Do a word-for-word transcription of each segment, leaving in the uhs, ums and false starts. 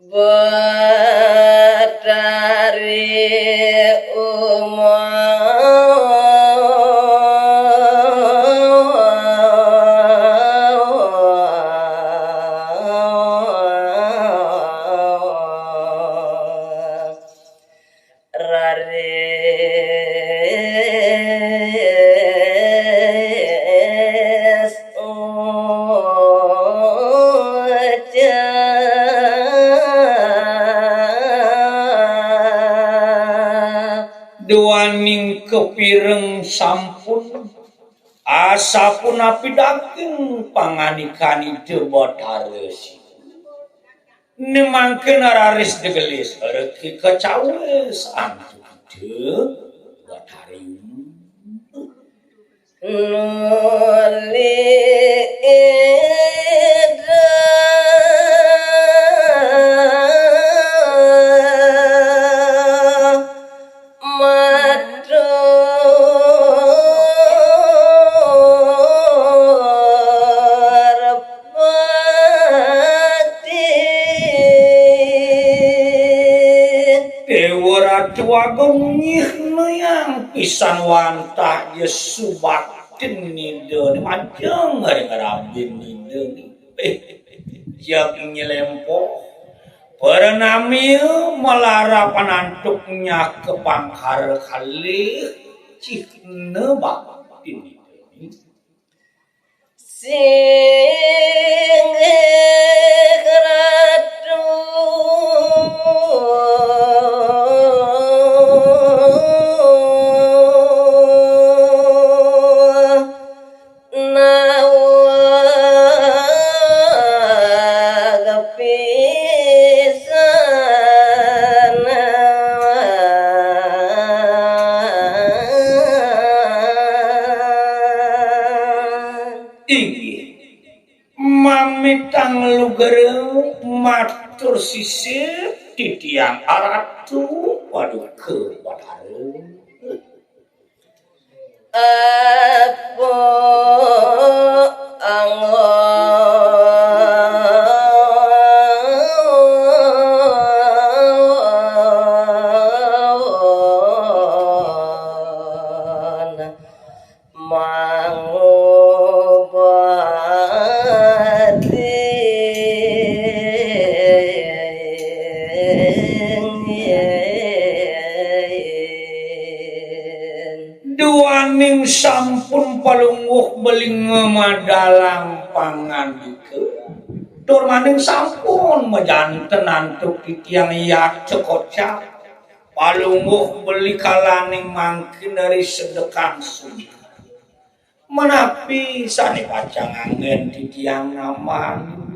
Betari Umar. Raris ucap. Duaning kapireng sampun, asapunapi daging pangandikan Ida Batara Siwa. Né mangkin raris digelis reki kacawis antuk Ida Batari. Nuli Ida matur bakti. Déwa Ratu Agung nyihnayang pisan wantah ja subaktin Ida né majeng ring rabin Ida né. Eh, jag nyelempoh. Pranami malarapan antuk nyah ka pangkara kalih cihna baktin Ida né. Singgih Ratu nawag pisan. Inggih, mamitang lugra matur sisip titiang Ratu Paduka Batara. Apa anggon mangobati. Duaning sampun Palungguh beli ngamadalang pangandika, tur maning sampun majanten antuk titiang yata kocap, Palungguh beli kalaning mangkin ri sedekan sungkan. Menapi sané pacang anggén titiang namani?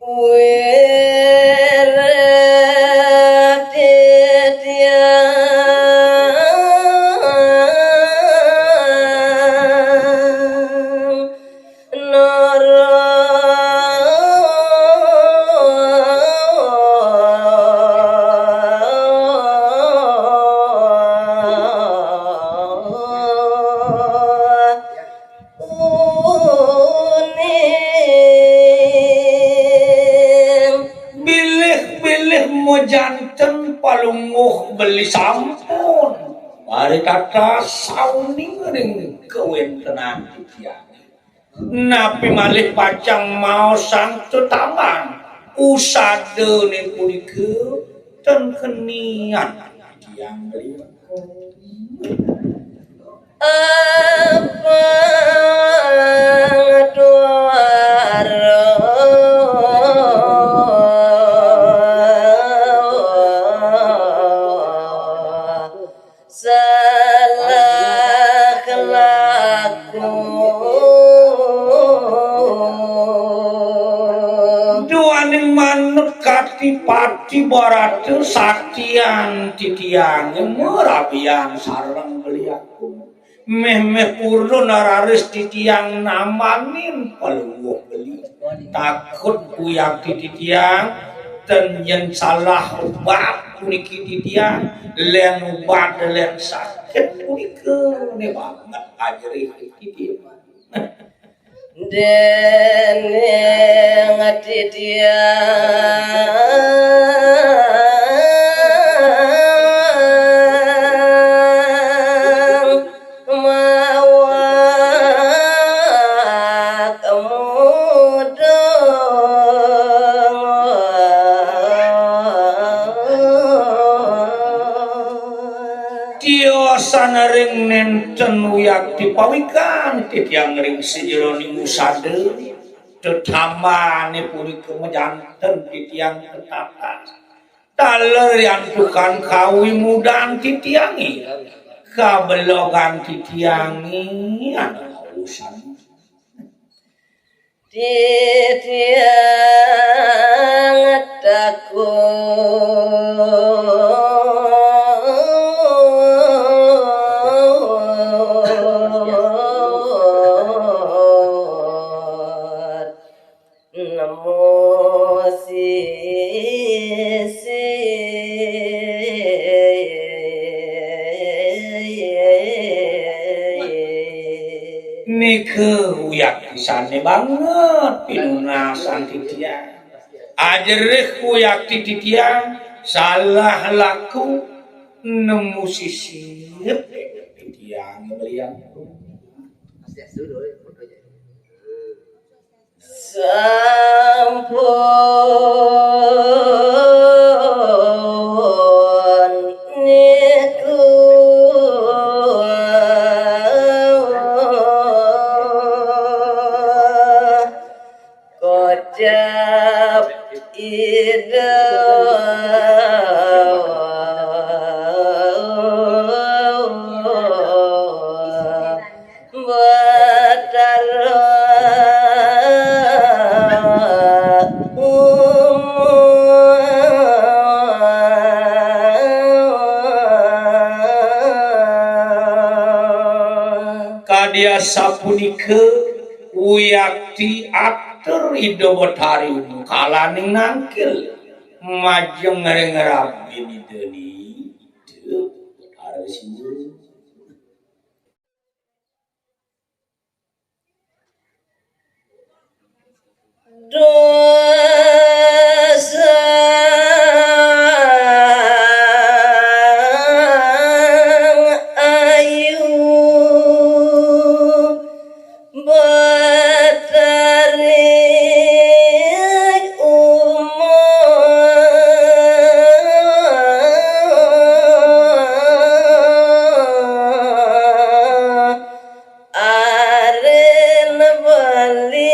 Wiréh titiang nurut uning. Bilih-bilih majanten Palungguh beli sampun maritatas sauning ring kawéntenan titiang. Napi malih pacang maosang tetaman usadané punika ten kenian titiang beli. Apang tuara salah laku. Duaning manut kati pati barata sakian titiang marabian sareng beli aku. Méh-méh purun raris titiang namanin Palungguh beli. Takut kuyang titiang, ten yén salah ubat puniki titiang, lén ubat lén sakit punika né banget ajerih titiang. Déning titiang mawak mudhun. Tiosan ring nénten wiakti pawikan titiang ring sajeroning usada, tetambané punika majanten titiang ketatas. Taler riantukan kawimudan titiangé, kabelogan titiangé, anak usan. Titiang takut nemu sisi. Nika wiakti sané banget pinunasan titiang. Ajerih wiakti titiang salah laku nemu sisip titiang belian. Sampun niku kocap Ida Batara umum. Kadi asapunika wiakti atur Ida Batari Uma kalaning nangkil majeng ring rabin Idané, Ida Batara Siwa. Dosa ayu Batari Uma. Aren beli.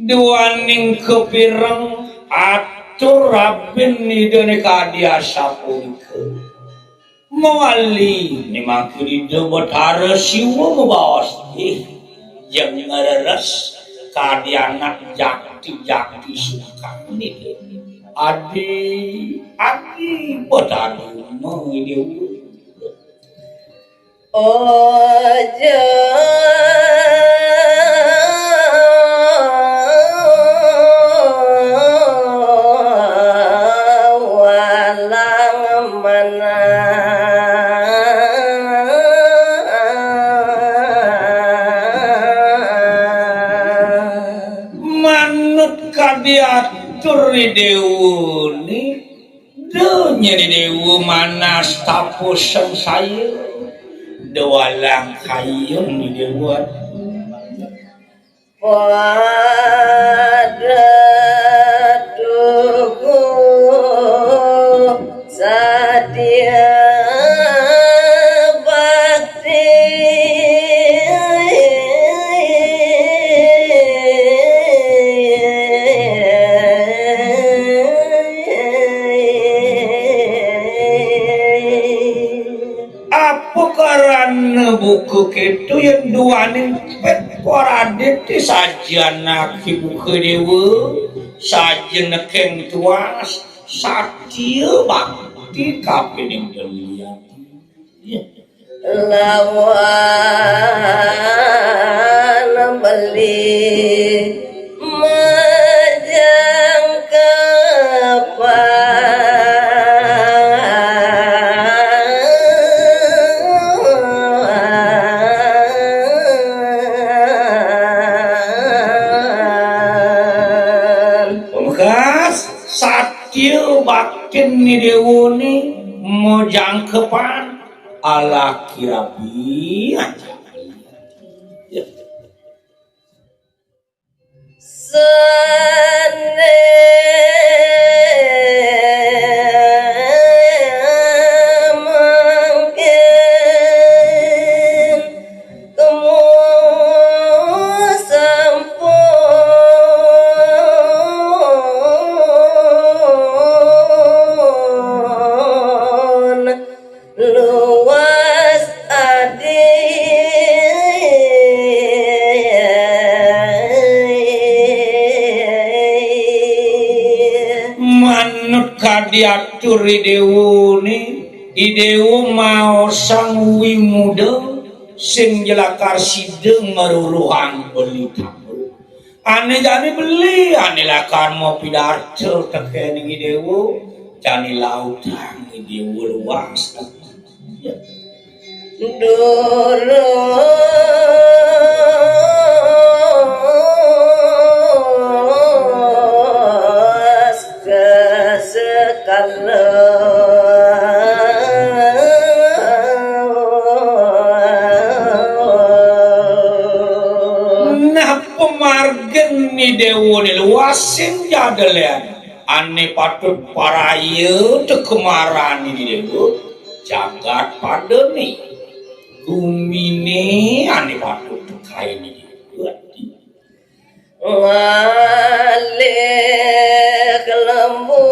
Duaning kapireng atur rabin Idané kadi asapunika. Mawali mangkin Ida Batara Siwa mabaos, ih, jeng ngreres kadi anak jakti-jakti sukané. Adi, adi Batari Uma Déwa. Aja walang manah. Manut kadi atur Déwané, da nyén Déwa manas tapusan saya, da walang kayun Déwa. Pada tuhu sadia bakti. Apa karana buka kéto yén duaning pét paradit sajan akibuka Déwa, saja nekéng tuas, satia bakti kapining delian. Lawan beli majeng kepa. Kene déwané majangkepan alaki rabi aja. Ya. Sané mangkin kemu sampun luas adi. Manut kadi atur Idéwané, Idéwa maosang wimuda sing ja lakar sida ngruruhang beli tangga. Ané jani beli, ané lakar mapidarta tekén Idéwa, jani lautang Idéwa luas. Durus ka sekala. Nah, pamargin Idéwané luas sing ja ada lén. Ané patut paraya teka marani Idéwa, jagat padané. Guminé ané patut tekain Idéwa. Ngalih lembu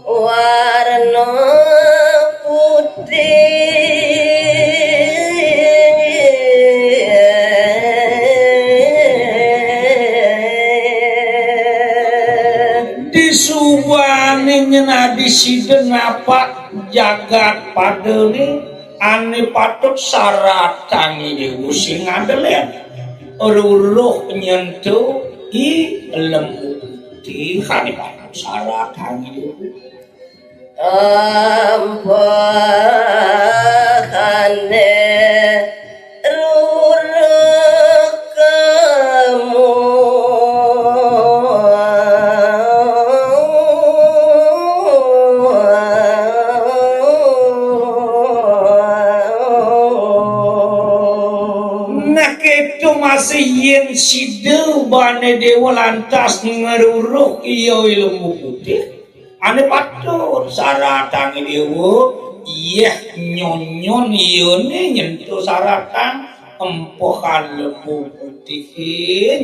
warna putih. Disubané nyén adi sida napak jagat padané, ané patut saratang Idéwa sing ada lén. Ruruh nyentuh i lembu putih ané patut saratang Idéwa. Ampahane ruruh kemu. Nah, kéto masih yén sida bane déwa lantas ngruruh iya i lembu putih. Ané patut saratang déwa, yéh nyonyon iyané nyentuh saratang empehan lembu putihé.